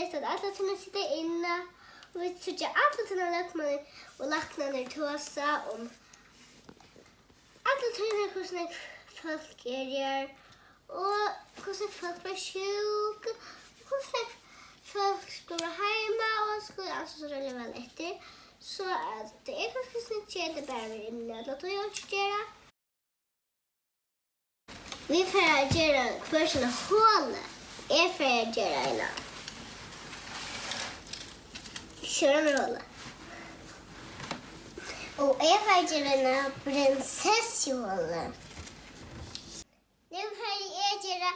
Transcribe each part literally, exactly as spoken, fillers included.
At allar tíðir sita inni, og vit síggja allar tíðir løgmenn og læknar tosa um allar tíðir, hvussu nógv fólk er her, og hvussu nógv fólk verða sjúk, og hvussu nógv fólk skulu heima, og skulu ansa so ræðuliga væl eftir. So at tað er kanska ikki so keðiligt bara at vera inni alla tíð og ikki gera. Vit fara at gera hvør sína holu. Eg fari at gera eina sjónarholu. Og eg fari at gera eina prinsessuholu. Nú fari eg at gera,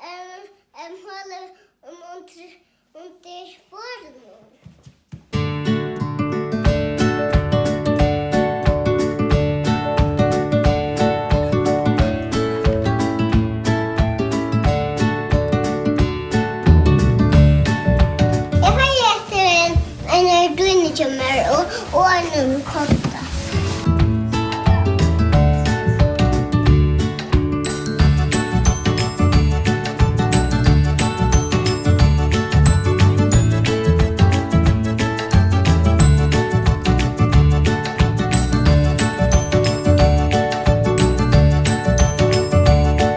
ehm, ehm, holu, um, undir, undir borðinum. Eg fari eftir ein, einari dýnu hjá mær og, og einum kodda.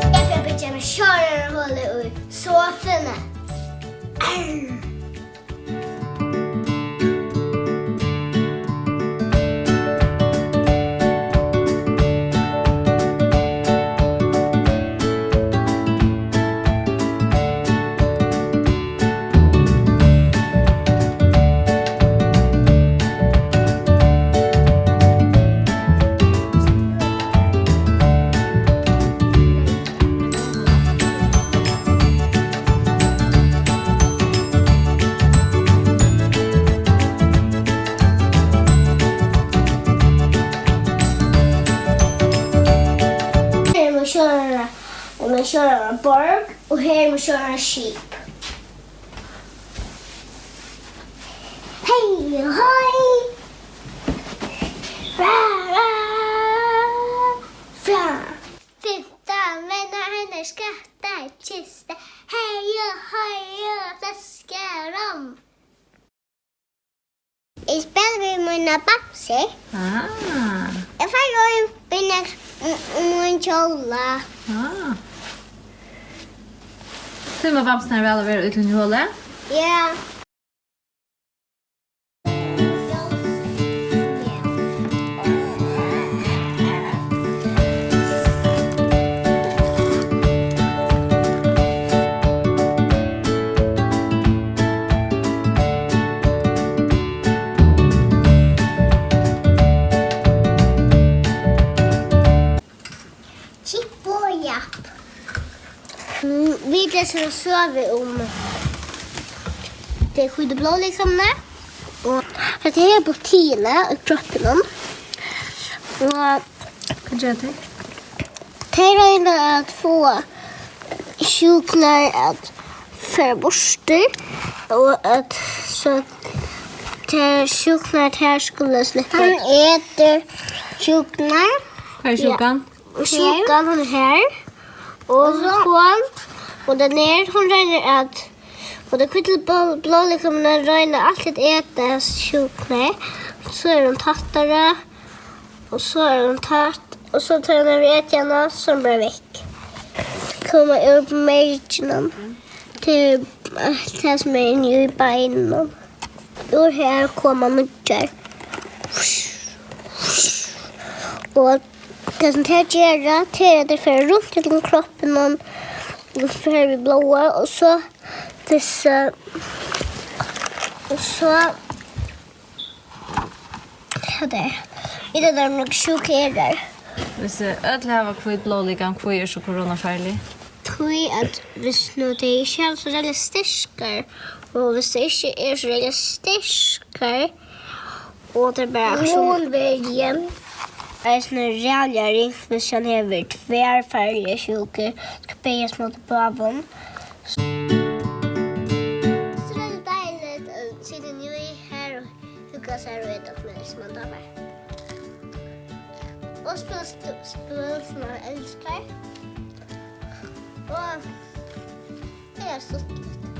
Eg fari at byggja mær sjónarholu í sofuni. Arr. Her er mín sjónarborð, og her er mín sjónarskip. Hey, hoi! Ra, ra, ra. Fimtan menn, ein skattkista. Hey, hoi, og flaska rom. Eg spæli við mínar bamsur. Ah. Eg fari í, í, í mín kjóla. Ah. Tíma bamsurnar væl at vera í tíni holu? Ja. Chip og Japp. Mm, vit lesa eina søgu um tey hvítu blóðlikamini. Og hetta her er proteinið í kroppinum. Og hvat gera tey? Tey royna at fáa sjúkurnar at fara burtur, og at so tær sjúkurnar, tær skulu sleppa. Hann etur sjúkurnar. Hvar er sjúkan? Sjúkan, hon er her. Og hon, og tann her, hon roynir at, og tey hvítu blá-, blóðlikamini royna altíð at eta sjúkurnar. So er hon tættari, og so er hon tætt, og so tá hon hevur etið hana, so er hon bara vekk. Koma úr merginum. Tað er alt tað sum er inni í beinunum. Úr her koma nýggjar. Og tað sum tey gera, tað er at tey fara runt ígjøgnum kroppin og, og fara við blóði, og so, og so, hatta er, vit hava nógv sjúku her. Hvis, eh, øll hava hvít blóðlikam, hví er so korona farlig? Tí at hvis nú tey ikki hava so ræðuliga sterkar, og hvis tey ikki eru so ræðuliga sterkar, og tað er bara akkurát sum immunverjan. Eisini ræðuliga ringt, hvis hann hevur tvær farligar sjúkur, skal berjast móti báðum. So er tað deiligt at sita niðri her og hugga sær og eta okkurt, sum man dámar. Og spæla st-, spæl, sum man elskar. Og tað er stuttligt.